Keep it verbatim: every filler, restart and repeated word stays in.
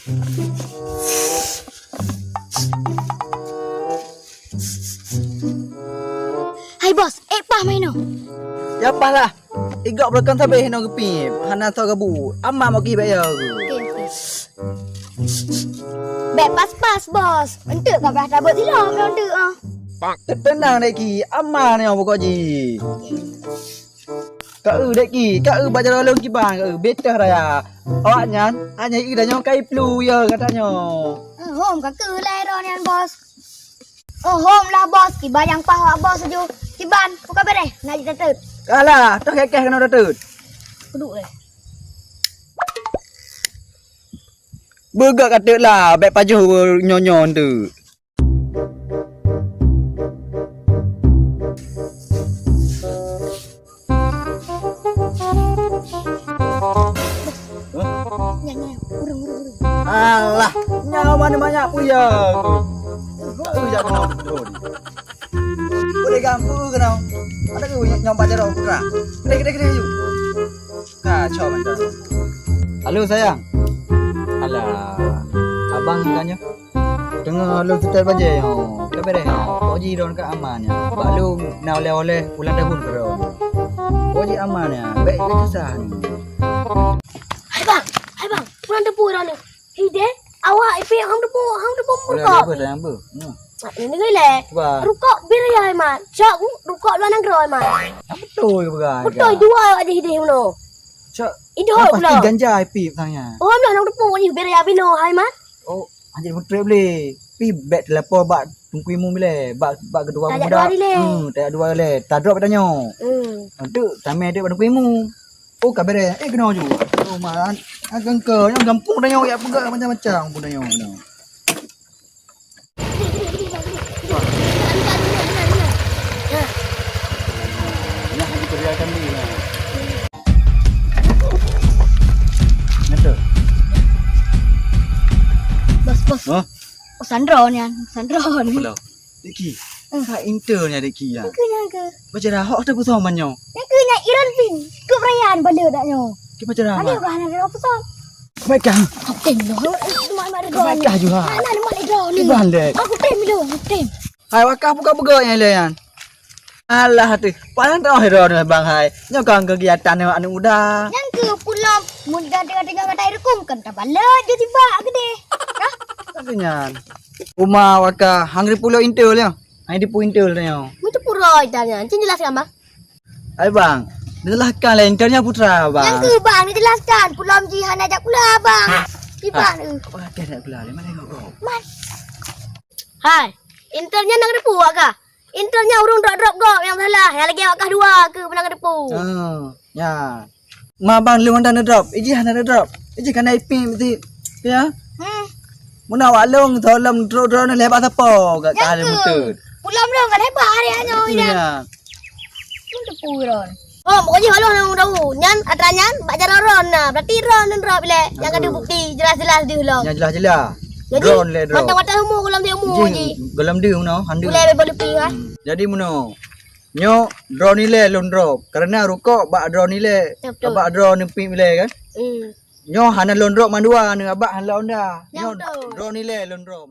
Hai bos, ék paih meunoe. Ya paih lah. Igok beureukan sabe hinoe geupiep, hana soe geubu. Aman meuki bèk ya. Oke, oke. Bèk pas-pas bos. Enteuk ka bah tabot ilong keu enteuk ah. Teunang dek ki, aman nyoe pokok jih. Ka eu dek ki, ka eu bak jaroe lôn kiban ka eu betah raya. Awaknyan hanya i dan nyoe kai plu ya gata nyoe. Hom ka keu lé droe nyan bos. Oh hom lah bos, kiban nyang paih awak bos laju. Kiban, buka bereh, nak jitateut. Kalah, toh kekeh keunoe tateut. Kuduk lé. Beugak kateut lah, bèk pajoh nyoe-nyoe enteuk. Nyan, nyan, ureueng, ureueng, ureueng. Alah, nyawa mana banyak puyeng. Kau jak kena turun. Boleh gampang kena. Ada ke nyampak jarak putra? Kedai, kedai, kedai, yuk. Kacau macam. Halo sayang. Alah, abang tanya. Teungoh lôn seutôt bajèe nyoe. Ka beureh nyoe. Pokok jih droeneuh ka aman nyoe. Bak lôn na oleh-oleh ulang tahun keu droeneuh. Pokok jih aman nyoe. Bèk lé susah nyoe. Hai bang, hai bang, kurang teupeu droeneuh. Hideh, awak ipek hang teupeu, hang teupeu rukok. Apa sayang apa? Hmm. Ini gila. Cuba. Rukok bir ya, Iman. Cok rukok luar negeri, Iman. Betul ke bukan? Betul, dua awak jadi hideh meunoe. Cok. Idoh pula. Pasti ganja ipek tanya. Oh, meunoe hang teupeu ni bir ya binoe, hai Iman. Oh, Anjing mutrep lé. Pi bèk teulapor bak Teungku Imu bilé, bak, bak ketua pemuda. Tajak dua hari lé. Hmm, tajak dua hari lé. Tadrop tanyoe. Hmm. Enteuk tamè dek bak Teungku Imu. Oh, ka beureh. Eh, keunoe ju. Oh, man. Ah, gengke. Nyang gampông tanyoe yak peugah macam-macam pun tanyoe keunoe. Nah, lagi kerja kami, nah. Betul. Bos, bos. Hah? Oh, Sandro nyan, Sandro ni. Apa dah? Deki. Eh. Ka intel nya Deki ya. Nyang keu, nyang keu. Baca dah hok dah pusong man nyoe. Nyang keu nyan Iron Pin. Keu perayaan bala dak nyoe. Ki baca dah. Ada bah nak dah pusong. Baiklah. Kapten dah. Mak mak dah. Baiklah juga. Mana mak dah ni? Iban dek. Aku tem dulu, aku tem. Hai wakah buka-buka yang lain. Alah teuh, palan teuh droeneuh bang hai. Nyoe kan kegiatan aneuk muda. Nyang keu pulom, mun ka tengah-tengah matai rukung kan tabalot je tiba gede. Hah? Tapi nyan. Uma waka hang di pulo intel ya. Hang di pu intel tanya. Mun tu pura ita nyan, cen jelaskan bang. Hai bang, jelaskan lah intelnya putra bang. Nyang keu bang dijelaskan, pulom jih hana jak pula bang. Iban. Apa kena pula? Mana tengok kau? Man. Hai, intelnya nak depu wak kah? Intelnya ureueng drop-drop gob nyang salah, nyang lagèe awak kah dua keu peunang depu. Oh, ya. Ma bang lôn hana drop, iji hana drop. Iji kana ipin mesti. Ya. Hmm. Mun awak lôn tolong drop-drop ni lebat sapo gak kah meuteut. Pulang lôn kan lebat hari nyoe ida. Ya. Mun depu ron. Oh, pokok jih Allah nang tahu. Nyan atra nyan bak jaroe ron na. Berarti ron nan drop ilek. Nyang ka bukti jelas-jelas deuh lom. Nyang jelas-jelas. Jadi, drone lé drop. Mantong watèe umu gohlom di umu jih. Gohlom di umu, handu. Ulèe bebo lepi kan. Hmm. Jadi meunoe. Nyoe drone ilèe lôn drop. Karena rukok bak drone ilèe. Ya, betul. Bak drone neupip ilèe kan. Hmm. Nyoe hana lôn drop mandua, neu abak hana lôn da. Ya, betul. Nyoe drone ilèe lôn drop.